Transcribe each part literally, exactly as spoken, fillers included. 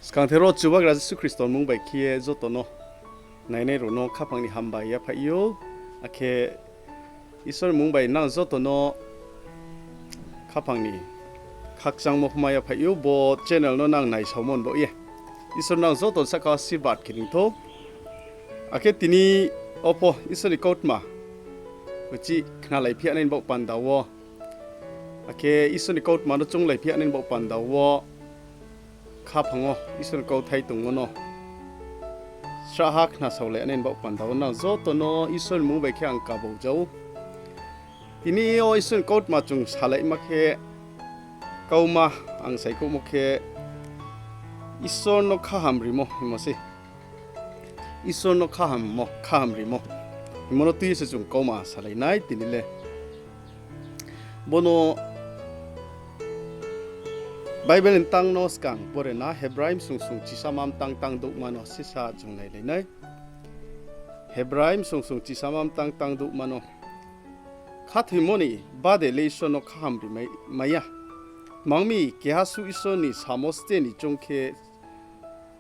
Skangther wo Chubagra Jisu Khristo ni mmung bai khe ye joto no nainai rao no khaphang ni hambai yaphaih ou. Akhe Isor ni mmung bai nang joto no khaphang ni khakchangmo pho ma yaphaih ou, bo channel no nang naisaomo ni baoh ye. Isor nang joto ni sahka asirbad khe ri thou. Akhe tini wo pho Isor ni kautma uchih khnalaiphi ya nai ni baoh panda wo, akhe Isor ni kautma no chounglaiphi ya nai ni baoh panda wo, khaphang wo Isor ni kauthai tongmo no srahha khnasaolai nai ni baoh panda wo nang joto no Isor ni mmung bai khe ang kabau ja ou. Tini yo Isor ni kautma chung salaima khe, kauma ang saikhouhmo khe, Isor no khaham rimo hingmo se. Isor no khaham mo, khaham rimo hingmo no tui ye se chung kauma salai nai tini le. Bono Bible ni tang no skang pore na, Hebrai bsung sung chisama mtang tang douhma no sisa chung nailai nai. Hebrai bsung sung chisama mtang tang douhma no. Khathoimo ni bade le Isor no khaham ri mai, mai ya. Tma ong mi, keha suh Isor ni samo ste ni choung khe,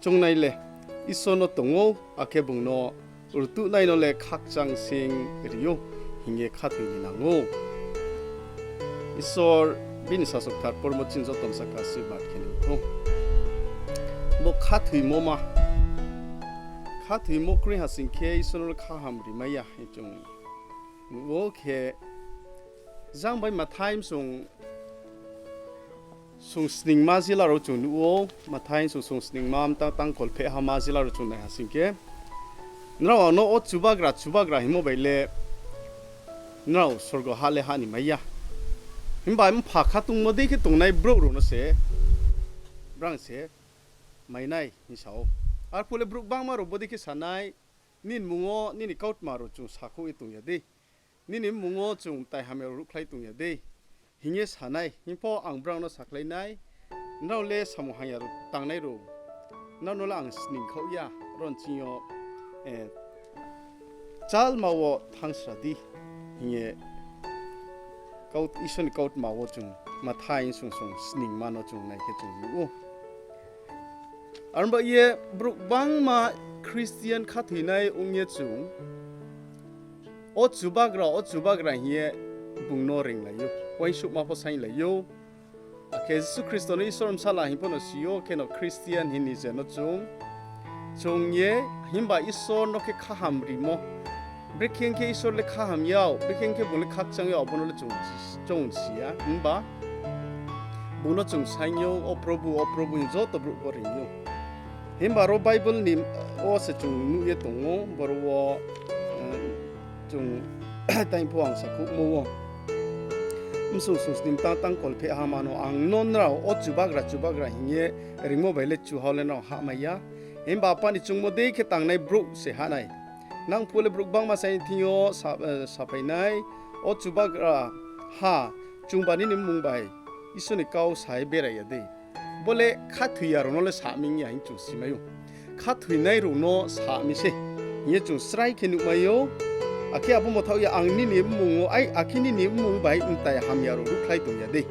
choungnai le Isor no tong ou, akhe bung no rtuhnai no le khakchang sing ri ou, hing ye khathoi ni nang ou. Isor bini sasaoh kthar pormo chini joto ni sahka asirbad khe ni thou. Bo khathoimo ma, khathoimo kroi ha sing khe Isor no le khaham ri mai ya hing chung nuh ou khe, jang bai Mathai bsung sung sningma jila rao chung nuh ou, Mathai bsung sung sningma mtang tang kholphehhama jila rao chung nai ha sing khe, nrao ang no o Chubagra, Chubagra hingmo bai le nrao sorgo ha le hah ni mai ya. Himba Mpha khatungmo dei khe tongnai brouh rao no se brang se mai nai hing sa ou. Arphuh le brouh gbangma rao bodei khe sa nai, nini mmung wo nini kautma rao chung sakhouh ye tong ya dei, nini mmung wo chung mtai hamya rao ruhkhlai tong ya dei, hing ye sa nai. Hing pho ang brao no sakhlai nai, nrao le samung hamya rao tangnai rao, nrao no le ang sning khaoh ya, ro nching yo, eh, chalma wo thanngsra di, hing ye kau-, Isor ni kautma wo chung Mathai bsung sung sningma no chung nai khe chung nuh ou. Arba ye brouh gbangma Christian khathoinai ong ye chung, o Chubagra, o Chubagra hing ye bung no ringlai ou, uaingsouhma pho sainglai ou. Akhe Jisu Khristo no Isor ni bsala hing pho no si ou, kheno Christian hing ni je no chung, chung ye, himba Isor no khe khaham rimo. Brekhe khe Isor le khaham yag, brekhe khe bung le khakchang yag, abo no le chung, chung si ya. Himba bung no chung saing ou, O Probhu, O Probhu hing joto brouh pho ring ou. Himba ro Bible ni wo se chung nuh ye tong ou, boro wo, eh, chung tang pho ang sakhouhmo wo. Bsung sung sning tang tang kholphehhama no ang no nrao o Chubagra, Chubagra hing ye ringmo bai le chuhao le nrao hahmai ya. Himba Apa ni choungmo dei khe tangnai brouh se hah nai. Nang phuh le brouh gbangma saini thing yo sa-, eh, saphai nai, O Chubagra ha, chungba nini mmung bai Isor ni kau sa ye berai ya dei. Bo le khathoi ya rao no le sa mi ya hing chung si mai ou. Khathoinai rao no sa mi se hing ye chung srai khe nuhmai ou. Akhe abo mthaoh ye ang nini mmung wo, ai, akhe nini mmung bai mtai hamya rao ruhkhlai tong ya dei.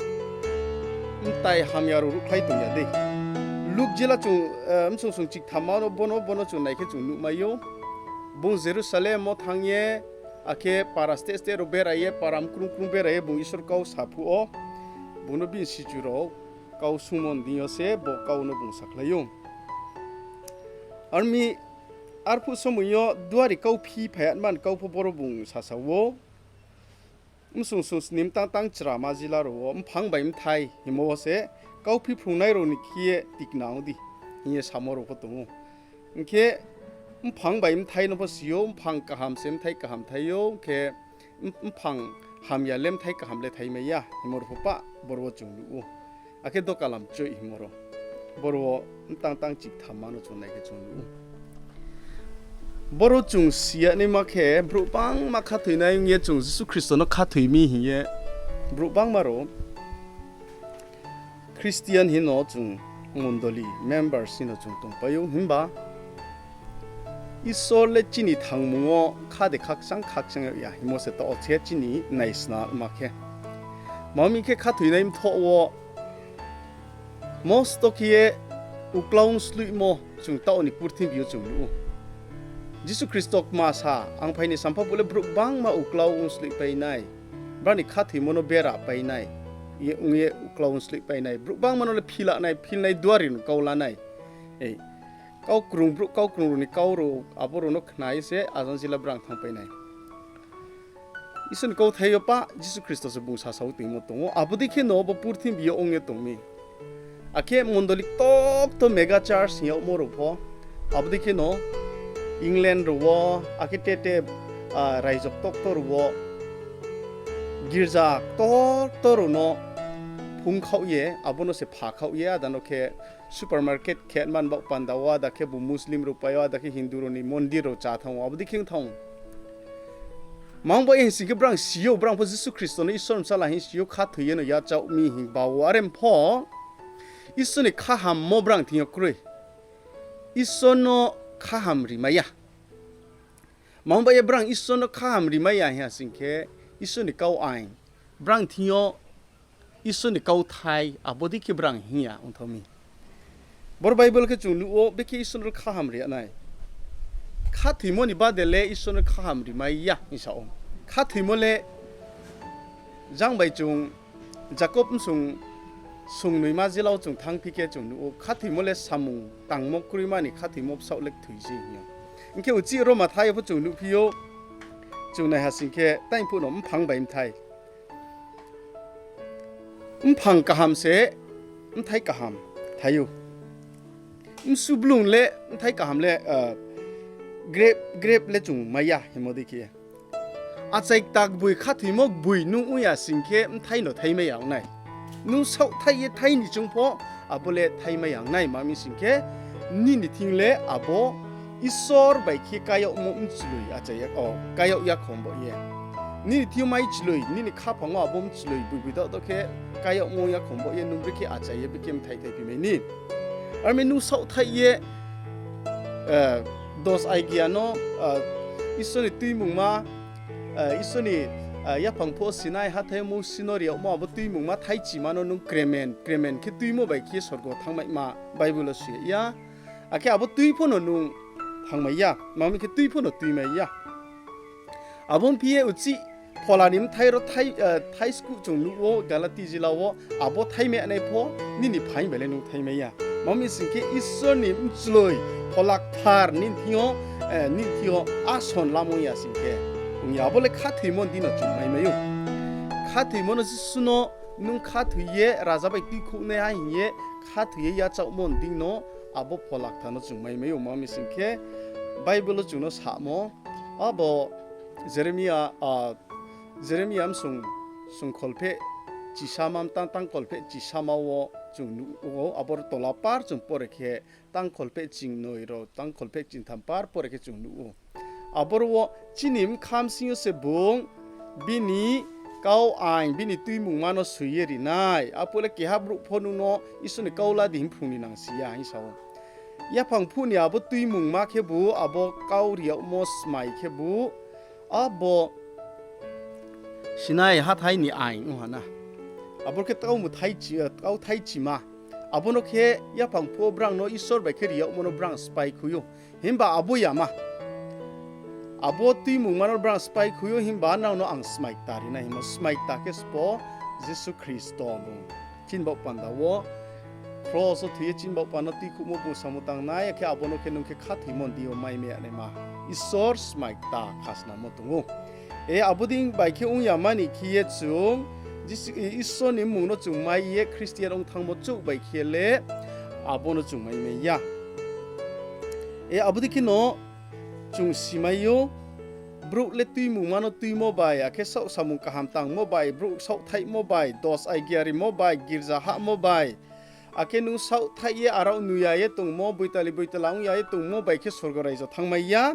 Mtai hamya rao ruhkhlai tong ya dei. Luk jila chung, eh, bsung sung chikthamma no bono, bono chung nai khe chung nuhmai ou. Bung Jerusalem wo thanng ye, akhe para steh steh rao berai ye, para mkrung krung berai ye, bung Isor kau sa phuh wo, bung no bini sichu rao kau sungmo ni deing yo se bo kau no bung sakhlai ou. Armi, arphuh somoing yo duari kauphi phai ya man kau pho boro bung sasa ou. Bsung sung sning mtang tang chrama jila rao wo mphang bai bthai hingmo wo se kauphi phrungnai rao ni khe ye tikna ong di hing ye samo rao pho tong ou. Hing khe mphang bai bthai no pho si ou, mphang kaham se bthai kaham thai ou, hing khe m-, mphang hamya le bthai kaham le thaimai ya hingmo rao pho pah boro wo chung nuh ou. Akhe dokalam choih hingmo rao, boro wo mtang tang chikthamma no chung nai khe chung nuh ou. Boro chung si ya naima khe, brouh gbangma khathoinai ong ye chung Jisu Khristo no khathoi mi hing ye, brouh gbangma rao Christian hing no chung mondoli members hing no chung tongpai ou, himba Isor le chini thangmung wo kha de khakchang khakchang yag ya hingmo se taoh wo se chini naisnama khe. Tma hing khe khathoinai mthoh wo mosto khe ye uklau ong sloihmo chung taoh ni purthimbi yo chung nuh ou. Jisu Khristo kma sa, ang phai ni sampha phuh le brouh gbangma uklau ong sloihpai nai, brao ni khathoimo no bera pai nai, ye ong ye uklau ong sloihpai nai, brouh gbangma no le phila nai, philnai duari no kau la nai. Ei, kau krung brouh, kau krung rao ni kau rao, abo rao no khna ye se ajang jila brang thanngpai nai. Isor ni kauthai yo pa Jisu Khristo se bung sasao toingmo tong ou. Abo dei khe no bo purthimbi yo ong ye tong mi. Akhe mondoli ktokto mega church hing yagmo rao pho, abo dei khe no England rao wo, akhe tete, ah, raijo ktokto rao wo, girja ktokto rao no phung khaoh ye, abo no se pha khaoh ye, ada no khe supermarket khe man baoh panda wo, ada khe bu Muslim rao pai ou, ada khe Hindu rao ni mondir rao chá thanng ou, abo dei khe ong thanng ou. Mang bo hing sing khe brang si ou, brang pho Jisu Khristo no Isor ni bsala hing si ou, khathoi ye no yachaoh mi hing ba wo, are pho Isor ni khahammo brang thing yo kroi. Isor no khaham rimai ya. Mang ba ye brang Isor no khaham rimai ya hing ya sing khe, Isor ni kau ain brang thing yo, Isor ni kauthai abo dei khe brang hing ya ongthao mi. Boro Bible khe chung nuh ou, bekhe Isor no khaham ri ya nai. Khathoimo ni bade le Isor no khaham rimai ya hing sa ou. Khathoimo le jang bai chung Jakob bsung sungnoima jila wo chung thanngphi khe chung nuh ou, khathoimo le samung tangmo kroima ni khathoimo bsaoh le kthoi se hing ou. Hing khe uchih Roma thai yo pho chung nuhphi ou, chung naiha sing khe, taing phuh no mphang bai bthai. Mphang kaham se bthai kaham thai ou. Msu blung le bthai kaham le, grep, grep le chung mai ya hingmo dei khe. Achai kta gboi khathoimo gboi nung ong ya sing khe bthai no thaimai ya ong nai. Nung saohthaih ye thai ni choung pho, abo le thaimai ya ong nai, ma mi sing khe, nini thing le abo Isor bai khe kayagmo mchloi achai ya, o, kayag ya khom bo ye. Nini thing yo mai chloi, nini khaphang wo abo mchloi, boi boi daoh daoh khe kayagmo ya khom bo ye, nung brekhe achai ye, brekhe bthai thaiphi mai ni. Ar mi nung saohthaih ye, dos aigya no, Isor ni tuimungma, Isor ni yaphang phuh Sinai hathái Mousi no ri yagmo abo tuimungma thaichima no nung kremen, kremen khe tuimo bai khe sorgo thanngmaima Bible wo soi ya. Akhe abo tui pho no nung thanngmai ya, ma mi khe tui pho no tuimai ya. Abo ongphi ye uchih Phola ni bthai ro thai, thaiskuh chung nuh wo Galati jila wo, abo thaimai nai pho, nini phaing bai le nung thaimai ya. Ma mi sing khe Isor ni mchloi, Phola Kthar nini thing yo, nini thing yo ason lamo ya sing khe, ong ya abo le khathoimo ni deing no chung maimai ou. Khathoimo no Jisu no nung khathoi ye raja bai tuikhouh nai ha hing ye khathoi ye yachaohmo ni deing no abo Phola Kthar no chung maimai ou. Ma mi sing khe Bible wo chung no samo, abo Jeremia, Jeremia bsung, sung kholpheh chisama, tang, tang kholpheh chisama wo chung nuh ou, aboro tola par chung pore khe, tang kholpheh chingnoi ro, tang kholpheh chingtham par pore khe chung nuh ou. Aboro wo chini bkha bsing yo se bung bini kau ain, bini tuimungma no soi ye ri nai. Aphuh le keha brouh pho nung no Isor ni kau la di hing phrung ni nang si ya hing sa ou. Yaphang phuh ni abo tuimungma khebu, abo kau ri yagmo smai khebu, abo Sinai hathái ni ain ong ha na. Abo khe kau thaichima. Abo no khe yaphang phuh wo brang no Isor bai khe ri yagmo no brang spái khui ou. Himba abo yama. Abo tuimungma no brang spái khui ou, himba nrao no ang smai kta ri nai hingmo, smai kta khe sbo Jisu Khristo bung. Chini baoh panda wo kros wo thoi ye chini baoh panda tuikhouhmo bung samung tangnai, akhe abo no khe nung khe khathoimo ni deing yo maimai ya naima. Isor smai kta khasnamo tong ou. E, abo dei bai khe ong yama ni khe ye chung, Isor ni mmung no chung mai ye Christian ong thanngmo chouh bai khe le, abo no chung maimai ya. E, abo dei khe no chung simai ou, brouh le tuimungma no tuimo bai, akhe saoh samung kaham tangmo bai, brouh saohthaihmo bai, dos aigya rimo bai, girza hahmo bai, akhe nung saohthaih ye arao nuh ya ye tongmo, boitali boitala ong ya ye tongmo bai khe sorgo raijo thanngmai ya.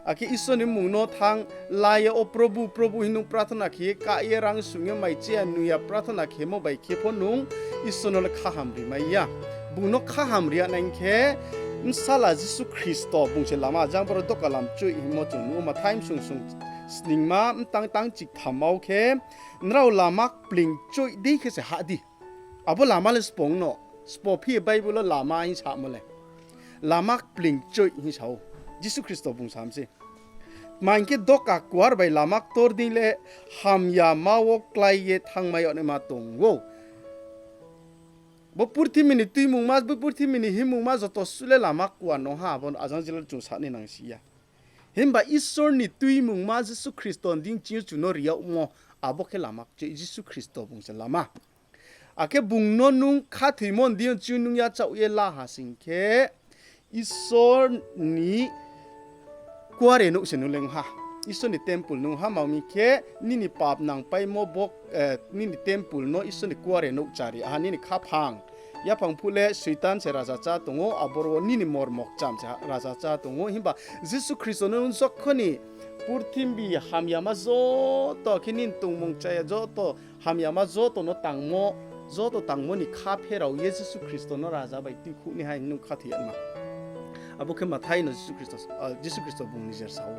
Akhe Isor ni mmung no thanng la ye, O Probhu, Probhu, hing nung prathona khe ye, kah ye, rang sung ye, mai chaya, nuh ya prathona khemo bai khe pho nung Isor no le khaham rimai ya. Bung no khaham ri ya nai khe, Bsala Jisu Khristo bung se lama, jang boro doka lam choih hingmo chung nuh ou, Mathai bsung sung sningma, mtang tang chiktham wo khe, Nrao lama kpling choih dei khe se hah di. Abo lama le sbo ong no. Sbo phi ye Bible wo lama hing samo le. Lama kpling choih hing sa ou. Jisu Khristo bung sa mi se. Tma hing khe, doka kuar bai lama ktor dei le hamyama wo klái ye thanngmai yag naima tong ou. Bo purthimbi ni tuimungma, bo purthimbi ni hingmungma joto suh le lama kuar no ha, abo ajang jila chung sa nai nang si ya. Himba Isor ni tuimungma Jisu Khristo ni deing ching yo chung no ri yagmo, abo khe lama kchoih, Jisu Khristo bung se lama. Akhe bung no nung khathoimo ni deing yo ching yo nung yachaoh ye la ha sing khe, Isor ni kuarenouh se nung le ong ha. Isor ni temple nung ha, ma mi khe nini pap nangpaimo bo, nini temple no Isor ni kuarenouh chari ha, nini khaphang. Yaphang phuh le Soitan se raja chá tong ou, aboro wo nini mormo kcham se raja chá tong ou. Himba Jisu Khristo no nung jokhon ni purthimbi hamyama joto khe nini tongmung chaya joto hamyama joto no tangmo, joto tangmo ni kha pherao ye Jisu Khristo no raja bai tuikhouh ni hai nung khathoi yama. Abo khe Mathai no Jisu Khristo, Jisu Khristo bung nijer sa ou.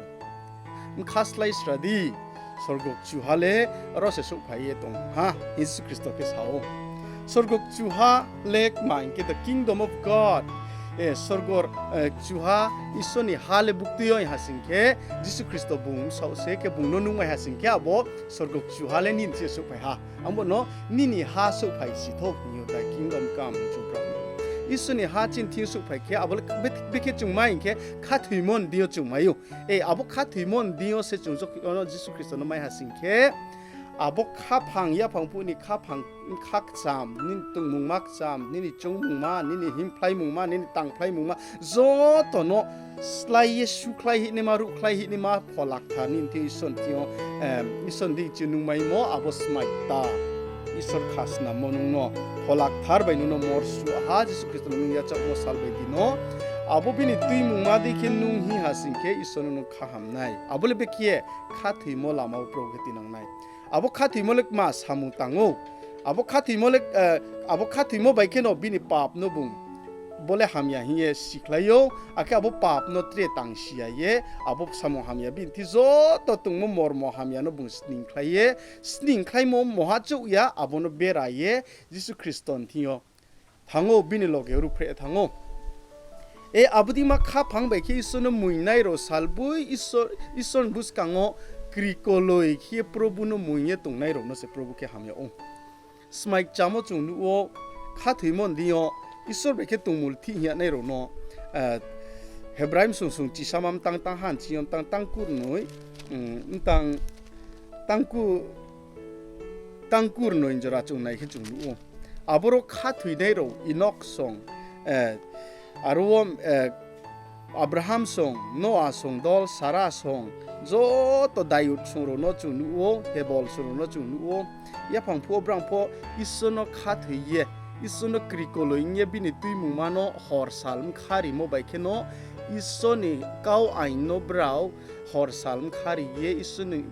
Bkha slái sra di, sorgo kchuha le aro se souhphai ye tong ha, Jisu Khristo khe sa ou. Sorgo kchuha le kma hing khe the kingdom of God. Sorgo kchuha, Isor ni ha le buktui yo ha sing khe, Jisu Khristo bung saoh se khe bung no nungmai ha sing khe, abo sorgo kchuha le nini thing yo souhphai ha. Abo no nini ha souhphai si thou hing ou, thy kingdom come, chung brao. Isor ni ha chini thing yo souhphai khe, abo le bikhe chung mai hing khe, khathoimo ni deing yo chung mai ou. Abo khathoimo ni deing yo se chung jokhon no Jisu Khristo no mai ha sing khe, abo khaphang, yaphang phuh ni khaphang, kha kcham, nini tongmungma kcham, nini choungmungma, nini hingphlaimungma, nini tangphlaimungma, joto no slái ye sukhlai hihnaima, ruhkhlai hihnaima Phola Kthar nini thing yo Isor ni thing yo, Isor ni deing ching yo nungmaimo abo smai kta. Isor khasnammo nung no, Phola Kthar bai nung no morsu ha, Jisu Khristo no nung yachaohmo sal bai di no. Abo bini tuimungma dei khe nung hing ha sing khe Isor no nung kha ham nai. Abo le bikhe khathoimo lama wo Probu khe tuinang nai. Abo khathoimo le kma samung tang ou. Abo khathoimo le, abo khathoimo bai kheno bini pap no bung bo le hamya hing ye sikhlai ou, akhe abo pap no tre tang si ya ye, abo samung hamya bini thing joto tongmo mormo hamya no bung sningkhlai ye, sningkhlaimo moha chouh ya, abo no bera ye, Jisu Khristo ni thing yo thanng ou, bini loge ruhphreh thanng ou. E, abo deima khaphang bai khe Isor no moingnai rao salboi Isor, Isor ni buskang wo krikoloi khe Probu no moing ye tongnai rao no se Probu khe hamya ou. Smai kcham wo chung nuh ou, khathoimo ni deing yo Isor bai khe tongmulthih hing yagnai rao no, Hebrai bsung sung chisama mtang tang han ching yo mtang tang kurnoi, mtang tang ku, tang kurnoi jora chung nai khe chung nuh ou. Aboro khathoinai rao Enok song, aro wo, Abraham song, Noa song dol, Sara song, joto Dayud song rao no chung nuh ou, Hebol song rao no chung nuh ou. Yaphang phuh wo brang pho Isor no khathoi ye, Isor no krikoloi ong ye bini tuimungma no hor sal bkha rimo bai kheno, Isor ni kau ain no brao hor sal bkha ri ye Isor ni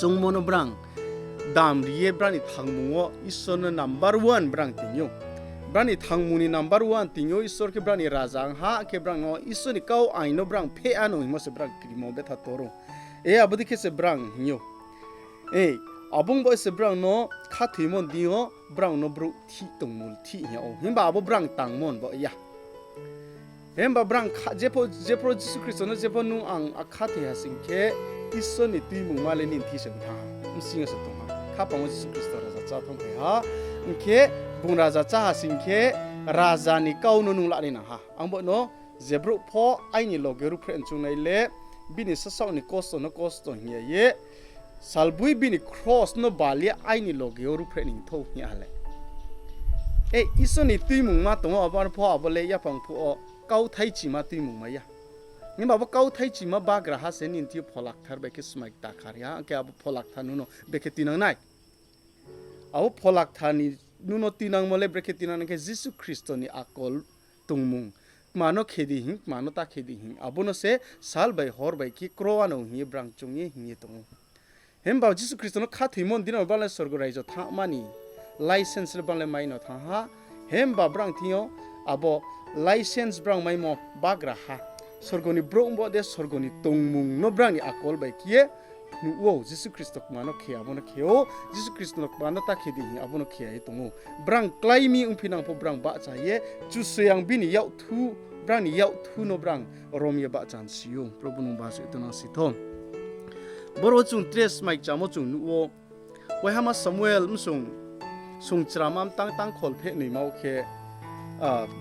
choungmo no brang dam ri ye brang ni thangmung wo Isor no number one brang ting ou. Brang ni thangmung ni number one ting ou, Isor khe brang ni raja ong ha, khe brang no Isor ni kau ain no brang pheh ano hingmo se brang krimo betha tor ou. E, abo dei khe se brang hing ou. E, abo ong bo se brang no khathoimo ni deing yo brang no brouh thih tongmulthih hing yag ou. Himba abo brang tangmo ni bo ya. Himba brang kha-, jepho, jepho Jisu Khristo no jepho nung ang khathoi ha sing khe, Isor ni tuimungma le nini thing se thanng ha, bsing yo se tong ha. Khaphang wo Jisu Khristo raja chá thanngphai ha, hing khe bung raja chá ha sing khe, raja ni kau no nung lanai nang ha. Ang bo no, je brouh pho aini loge ruhphreh ni choungnai le, bini sasaoh ni kosto no kosto hing ya ye, salboi bini kros no bal ye aini loge wo ruhphreh ni thou hing ya ha le. E, Isor ni tuimungma tong ou, abo pho abo le yaphang phuh wo kauthai chima tuimungma ya. Himba abo kauthai chima bagraha se nini thing yo Phola Kthar bai khe smai kta kha ri ha, hing khe abo Phola Kthar nung no brekhe tuinang nai. Abo Phola Kthar ni nung no tuinangmo le brekhe tuinang nai khe Jisu Khristo ni akol tongmung. Tma no khe di hing, tma no ta khe di hing. Abo no se sal bai hor bai khe kro ano hing ye brang choung ye hing ye tong ou. Himba Jisu Khristo no khathoimo ni deing yo brang le sorgo raijo thanngma ni license le brang le mai no thanng ha. Himba brang thing yo abo license brang maimo bagraha, sorgo ni brouh bo de sorgo ni tongmung no brang ni akol bai khe ye nuh ou, Jisu Khristo kma no khe, abo no khe ou, Jisu Khristo no kma no ta khe di hing, abo no khe ya ye tong ou. Brang klái mi ongphi nang pho brang bahcha ye, Kchusoyang bini yakthu, brang ni yakthu no brang rom ye bahcha nsi ou. Probu nung bahcha ye tongnang si tho. Boro chung tre smai kchamo chung nuh ou. Waihama Samuel bsung sungchram mtang tang kholpheh noima wo khe,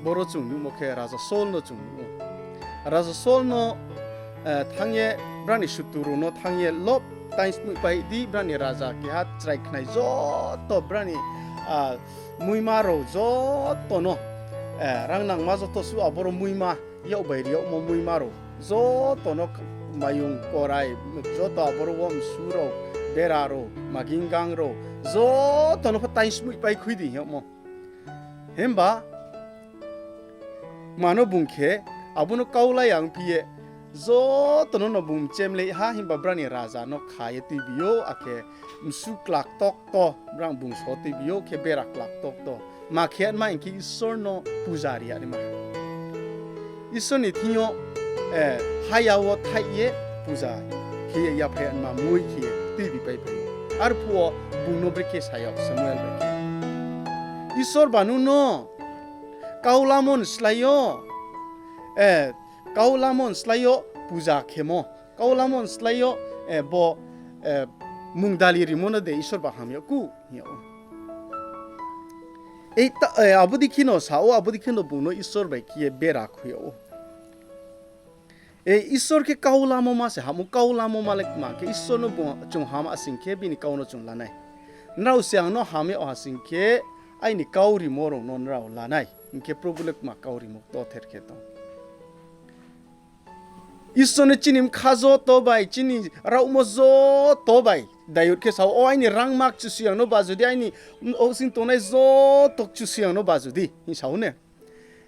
boro chung nuhmo khe Raja Saul no chung nuh ou. Raja Saul no thanng ye, brang ni sutur rao no thanng ye, lob tainsmoihpai di, brang ni raja keha chrai khnai joto brang ni muima rao joto no, rang nangma joto suh aboro muima, yak bai ri yagmo muima rao joto no, mayung korai, joto aboro wo msu rao, bera rao, maging gang rao, joto no pho tainsmoihpai khui di hing yagmo. Himba kma no bung khe, abo no kau la ya ongphi ye, joto no no bung mchemlei ha, himba brang ni raja no kha ye tuibi ou, akhe msu klak tokto brang bung so tuibi ou, khe bera klak tokto. Ma khe ma hing khe Isor no puja ri ya naima. Isor ni thing yo haya wo thaih ye puja khe ye yaphai naima, mui khe ye tuibi paiphai ou. Arphuh wo bung no brekhe sa yag Samuel bai khe, Isor ba nung no kau lamo ni slái yo, kau lamo ni slái yo puja khemo, kau lamo ni slái yo bo mungdali rimo no de Isor ba ham yag ku hing yag ou. Abo dei khe no sa ou, abo dei khe no bung no Isor bai khe ye bera khui yag ou. Isor khe kau lamo ma se ham ou, kau lamo ma le kma khe Isor no bung chung ham asing khe bini kau no chung la nai. Nrao se ang no ham yag ha sing khe aini kau rimo rao no nrao la nai. Hing khe Probu le kma kau rimo ktorther khe tong. Isor ni chini bkha joto bai, chini raohmo joto bai Dayud khe sa ou, O aini rangma Kchusoyang no bajo di, aini ousing tongnai joto Kchusoyang no bajo di, hing sa ou ne.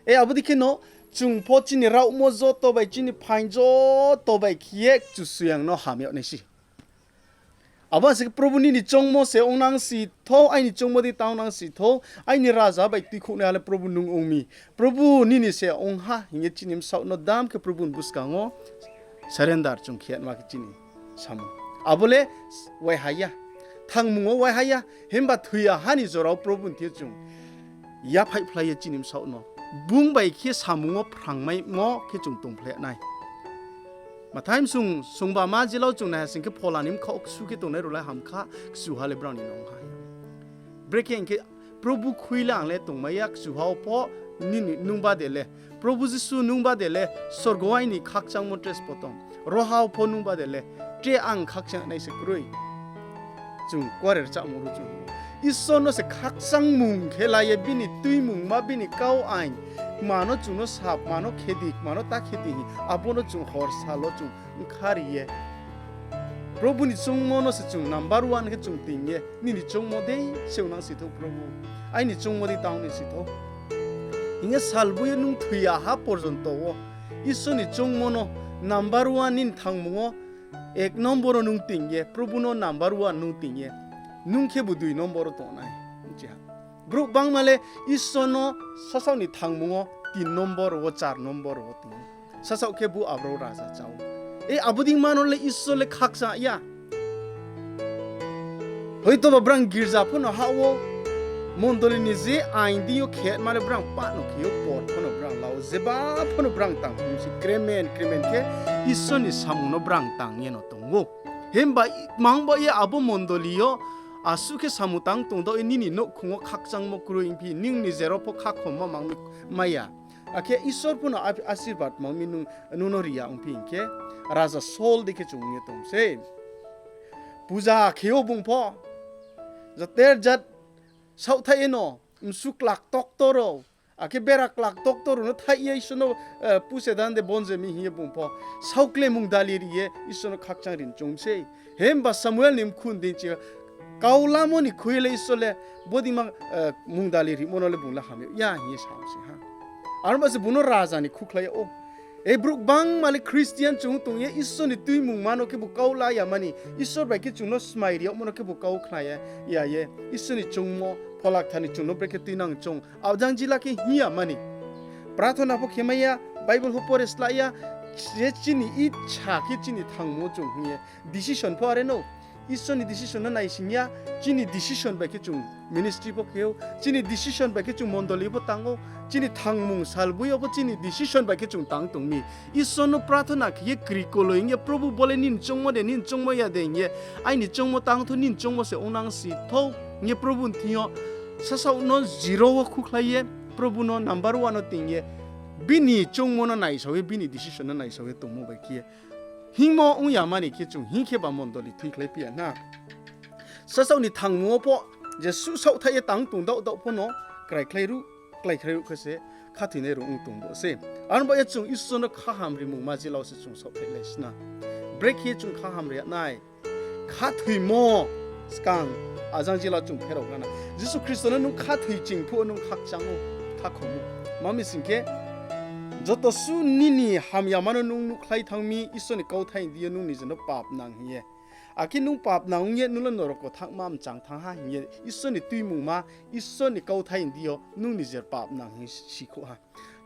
Abo dei khe no chung pho chini raohmo joto bai, chini phaing joto bai khe ye Kchusoyang no ham yag nai se. Abo se khe Probu nini choungmo se ong nang si thou, aini choungmo dei ta ong nang si thou, aini raja bai tuikhouhnaiha le Probu nung ong mi. Probu nini se ong ha hing ye chini bsaoh no dam khe Probu ni buskang wo surrender chung khe yama khe chini samung. Abo le waiha ya. Thangmung wo waiha ya. Himba thoi ya ha ni jora wo Probu ni thing yo chung yaphaihphlai ye chini bsaoh no bung bai khe samung wo phrangmaimo khe chung tongphlai nai. Mathai bsung sungba ma jila wo chung naiha sing khe phola ni bkhaoh ksu khe tongnai rao le ham kha, kchuha le brao ni nung ha. Brekhe hing khe Probu khui le ang le tongmai ya, kchuha wo pho nini nung bade le, Probu Jisu nung bade le sorgo aini khakchangmo tre sbo tong. Roha wo pho nung bade le tre ang khakchang nai se kroi. Chung kuare rchamo ru chung Isor no se khakchangmung khe la ye bini tuimungma, bini kau ain, kma no chung no sa, kma no khe di, kma no ta khe di hing, abo no chung hor sal wo chung bkha ri ye Probu ni choungmo no se chung number one khe chung ting ye, nini choungmo dei se ong nang si thou Probu, aini choungmo dei ta ong nai si thou. Hing ye salboi ye nung thoi ya ha porjonto wo Isor ni choungmo no number one nini thangmung wo ek nombor wo nung ting ye, Probu no number one nung ting ye, nung khebu dui nombor wo tong nai. Bchi ha. Brouh bangma le Isor no sasaoh ni thangmung wo tin nombor wo, char nombor wo tong ou. Sasaoh khe bu abro raja chá ou. E abo dei ma no le Isor le khakchang ya. Hoitoba brang girja pho no hah wo, mondoli ni je ain deing yo khe ma le brang pah no khe ou, por pho no brang la ou, jeba pho no brang tang ou, se kremen kremen khe Isor ni samung no brang tang ye no tong ou. Himba mang ba ye abo mondoli yo asuh khe samung tang tong dao ye nini nouhkhong wo khakchangmo kroi ongphi, nini jero pho khakhomma mang mai ya. Akhe Isor pho no asirbad mang mi nung no ri ya ongphi hing khe, raja Saul dei khe chung ong ye tong sei. Puja khe ou bung pho. Jater jat saohthaih ye no, msu klak tokto rao, akhe bera klak tokto rao no thaih ye Isor no puse dan de bonje mi hing ye bung pho saokle mungdali ri ye Isor no khakchang ri choung sei. Himba Samuel ni mkhu ni deing chi kau lamo ni khui le Isor le bodei ma mungdali rimo no le bung le ham yag ya hing ye sa se ha. Aro ba se bung no raja ni khukhlai yag ou. E brouh gbangma le Christian chung tong ye Isor ni tuimungma no khebu kau la ya mani, Isor bai khe chung no smai ri yagmo no khebu kau khna ya, ya ye, Isor ni choungmo, Phola Kthar ni chung no brekhe tuinang choung, abo jang jila khe hing ya mani. Prathona pho khe mai ya, Bible pho pore sla ya, Je chini icha khe chini thangmo chung hing ye decision pho are no. Isor ni decision no naising ya, chini decision bai khe chung ministry pho khe ou, chini decision bai khe chung mondoli pho tang ou, chini thangmung salboi yo pho chini decision bai khe chung tang tong mi. Isor no prathona khe ye krikoloi hing ye, Probu, bo le nini choungmo de, nini choungmo ya de hing ye, aini choungmo tang thou, nini choungmo se ongnang si thou hing ye Probu ni thing yo sasaoh no zero wo khukhlai ye, Probu no number one no ting ye, bini choungmo no naisao ye, bini decision no naisao ye tongmo bai khe ye hingmo ong ya mani khe chung hing khe ba mondoli thoikhlai phi ya na. Sasaoh ni thangmung wo pho je suhsaohthaih ye tang tong daoh daoh pho no kraikhlai ruh, kraikhlai ruh khe se khathoinai rung ong tong bo se. Aro ba ye chung Isor no khaham rimungma jila wo se chung saohthaihlai si na. Brekhe chung khaham ri ya nai. Khathoimo skang ajang jila chung pherao gra na. Jisu Khristo no nung khathoi ching phuh wo nung khakchang ou, khakhom ou. Ma mi sing khe, joto su nini hamyama no nung nuhkhlai thanng mi, Isor ni kauthai ni deing yo nung nije no papnang hing ye. Akhe nung papnang ong ye nung le norok wo thanngma mchang thanng ha hing ye, Isor ni tuimungma, Isor ni kauthai ni deing yo nung nije papnang hing sikhouh ha.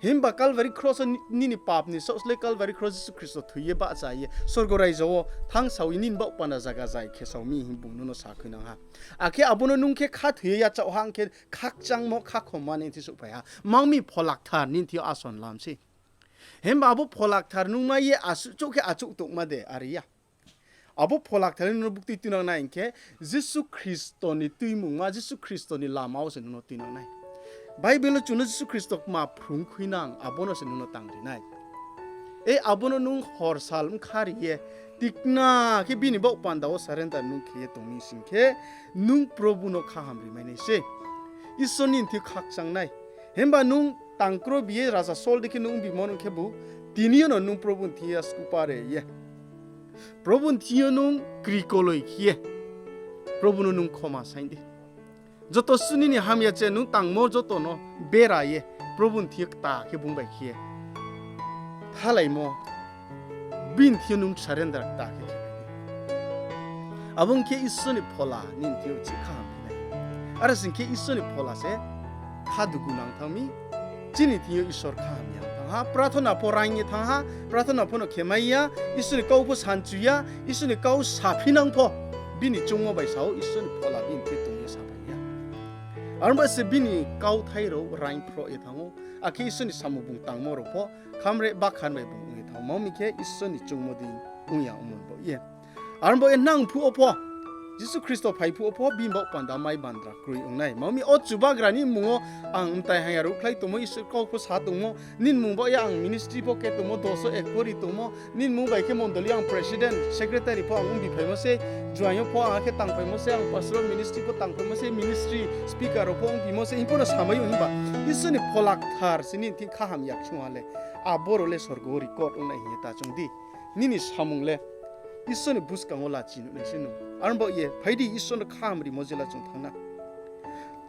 Himba Calvary cross wo ni-, nini pap ni saohslei Calvary cross Jisu Khristo thoi ye bahcha ye sorgo raijo wo thanngsao ye nini baoh panda zaga zai khesao mi hing bung nung no sakhuinang ha. Akhe abo no nung khe khathoi ye yachaoh ha, ong khe khakchangmo khakhomma nini thing souhphai ha. Ma mi Phola Kthar nini thing yo ason lam sei. Himba abo Phola Kthar nungma ye asuh chouh khe achouh tongma de, are ya. Abo Phola Kthar nung no buktui tuinang nai hing khe, Jisu Khristo ni tuimungma, Jisu Khristo ni lama wo se nung no tuinang nai. Bible wo chung no Jisu Khristo kma phrung khuinang, abo no se nung no tangri nai. E, abo no nung hor sal bkha ri ye, tikna khe bini baoh panda wo surrender nung khe ye tong mi sing khe, nung Probu no khaham rimai nai se. Isor nini thing khakchang nai. Himba nung tangkrobi ye raja Sol dei khe nung bimo nung khebu, tini yo no nung Probu ni thing yo skupa re ye, Probu ni thing yo nung krikoloi khe ye, Probu no nung khoma saing di. Joto su nini hamya che nung tangmo joto no bera ye, Probu ni thing yo kta khe bung bai khe ye thalaimo, bini thing yo nung surrender kta khe khe. Abo ong khe Isor ni Phola nini thing yo chih khaham phi nai. Aro sing khe Isor ni Phola se khadugu nang thanng mi, chini thing yo Isor khaham ya thanng ha, prathona pho raing ye thanng ha, prathona pho no khemai ya, Isor ni kau pho sanchu ya, Isor ni kau saphinang pho, bini choungmo bai sa ou, Isor ni Phola bini thing yo tong ye saphai ya. Aro ba se bini kauthai rao raing phroh ye thanng ou, akhe Isor ni samung bung tangmo rao pho khamre bakhan bai bung ong ye thanng ou. Ma mi khe Isor ni choungmo dei ong ya ongmo ni baoh ye. Aro ba ye nang phuh wo pho, Jisu Khristo phai phuh wo pho, bini baoh panda mai bandra kroi ong nai. Ma mi o Chubagra ni mmung wo ang mtai hamya ruhkhlai tongmo, Isor kau pho sa tongmo, nini mmung baoh ye ang ministry pho khe tongmo, doso ekpori tongmo, nini mmung bai khe mondoli ang president, secretary pho ang ongbi phaimo se, juaing yo pho ang khe tangphaimo se, ang pastoral ministry pho tangphaimo se, ministry speaker rao pho ongphimo se, hing pho no samai ou himba, Isor ni Phola Kthar se nini thing khaham yaksung ha le, abo rao le sorgo wo record ong nai hing ye ta choung di. Nini samung le Isor ni buskang wo lachi nuh nai se nung. Aro baoh ye phai di, Isor no khaham rimo jela chung thanng na.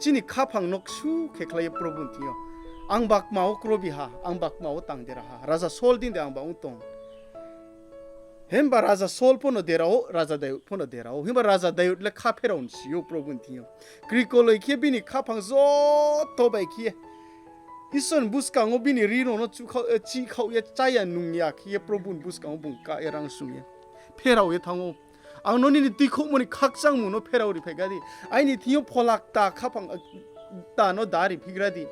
Chini khaphang no ksu khe khlai ye Probu ni thing yo, ang ba kma wo krobi ha, ang ba kma wo tang dera ha, raja Sol dei de ang ba ong tong. Himba raja Sol pho no dera ou, raja Dayud pho no dera ou. Himba raja Dayud le kha pherao ni si ou Probu ni thing yo. Krikoloi khe bini khaphang joto bai khe ye Isor ni buskang wo bini ri rao no chihkhaoh, eh, chihkhaoh ye chá ya nung ya khe ye Probu ni buskang wo bung ka ye rangsung ye pherao ye thanng ou. Ang no nini tuikhouhmo ni khakchangmung no pherao ri phai gra di. Aini thing yo phola kta khaphang, eh, kta no da ri phigra di.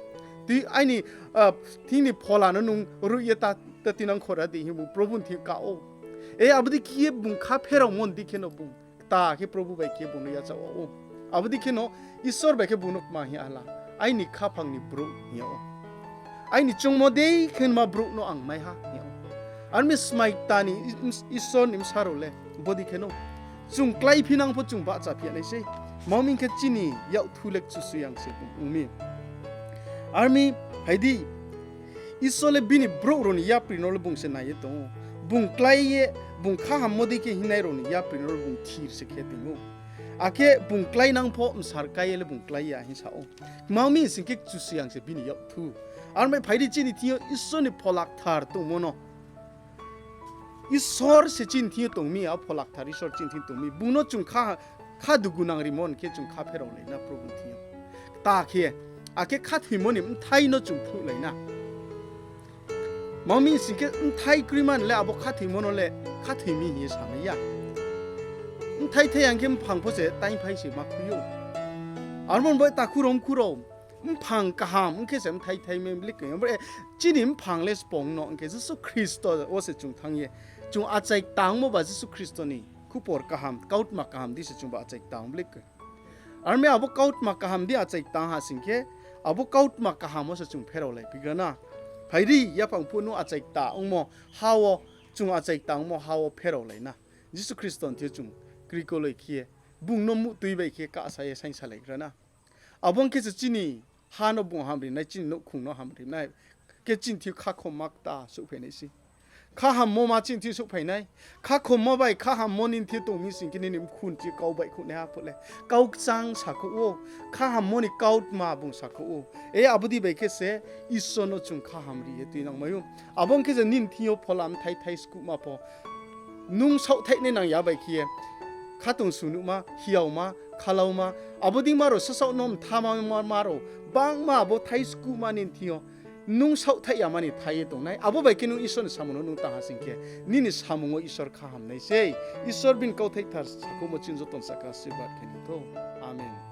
Tui aini, ah, thing ni phola no nung ruh ye ta, ta tinang khora di hing bung Probu ni thing yo ka ou. E, abo dei khe ye bung kha pherao mon di kheno bung kta khe Probu bai khe bung no yachaoh ou. Abo dei kheno Isor bai khe bung no kma hing ya hala, aini khaphang ni brouh hing ya ou. Aini choungmo dei khe ma brouh no ang mai ha hing ya ou. Aro mi smai kta ni Is-, Isor ni bsa rao le bodei kheno. Chung kláiphinang pho chung bahchaphi ya nai sei. Tma hing khe chini yakthu le Kchusoyang se bung ong mi. Aro mi phai di, Isor le bini brouh rao ni yapri no le bung se nai ye tong ou. Bung klái ye, bung khahammo dei khe hingnai rao ni yapri no le bung thir se khe tong ou. Akhe bung kláinang pho bsar kái ye le bung klái ya hing sa ou. Tma hing sing khe Kchusoyang se bini yakthu. Aro mi phai di, chini thing yo Isor ni phola kthar tongmo no, Isor se chini thing yo tong mi, a phola kthar Isor chini thing yo tong mi. Bung no chung kha, kha dugu nang rimo hing khe chung kha pheraolai na Probu ni thing yo. Kta khe, akhe khathoimo ni bthai no chung phnuhlai na. Ma mi sing khe bthai kroima ni le abo khathoimo no le khathoi mi hing ye samai ya. Bthai thai ya hing khe mphang pho se taingphai se ma khui ou. Aro ni bai takhu rao mkhu rao, mphang kaham ong khe se bthai thai mai blikoi. Abo, chini mphang le spong no ong khe Jisu Khristo wo se chung thanng ye, chung achai tangmo ba Jisu Khristo ni khupor kaham, kautma kaham di se chungba achai tang blikoi. Aro mi abo kautma kaham di achai tang ha sing khe, abo kautma kaham wo se chung pheraolai phigra na. Phai di, yaphang phuh nung achai ta ongmo ha wo, chung achai ta ongmo ha wo pheraolai na. Jisu Khristo ni thing yo chung krikoloi khe, bung no muhtui bai khe kahsa ye saingsalaigra na. Abo ong khe se chini ha no bung hamri nai, chini nouhkhong no hamri nai. Khe chini thing yo khakhomma kta souhphai nai se. Khahammo ma chini thing yo souhphai nai. Khakhommo bai khahammo nini thing yo tong mi sing khe nini mkhu ni thing yo kau baihkhouhnaiha phuh le kau kchang sakhouh ou. Khahammo ni kautma bung sakhouh ou. E abo dei bai khe se Isor no chung khaham ri ye tuinangmai ou. Abo ong khe se nini thing yo phola bthai thai skuhma pho, nung saohthaihnai nang ya bai khe ye, khatungsung nuhma, hiaoma, khalaoma, abo deima rao sasaoh no mthama ma rao, bangma abo thai skuhma nini thing yo, nung saohthaih yama ni thai ye tongnai. Abo bai khe nung Isor ni samung no nung tang ha sing khe, nini samung wo Isor khaham nai sei. Isor bini kauthai kthar sakhouhmo chini joto ni sahka asirbad khe nang thou. Amen.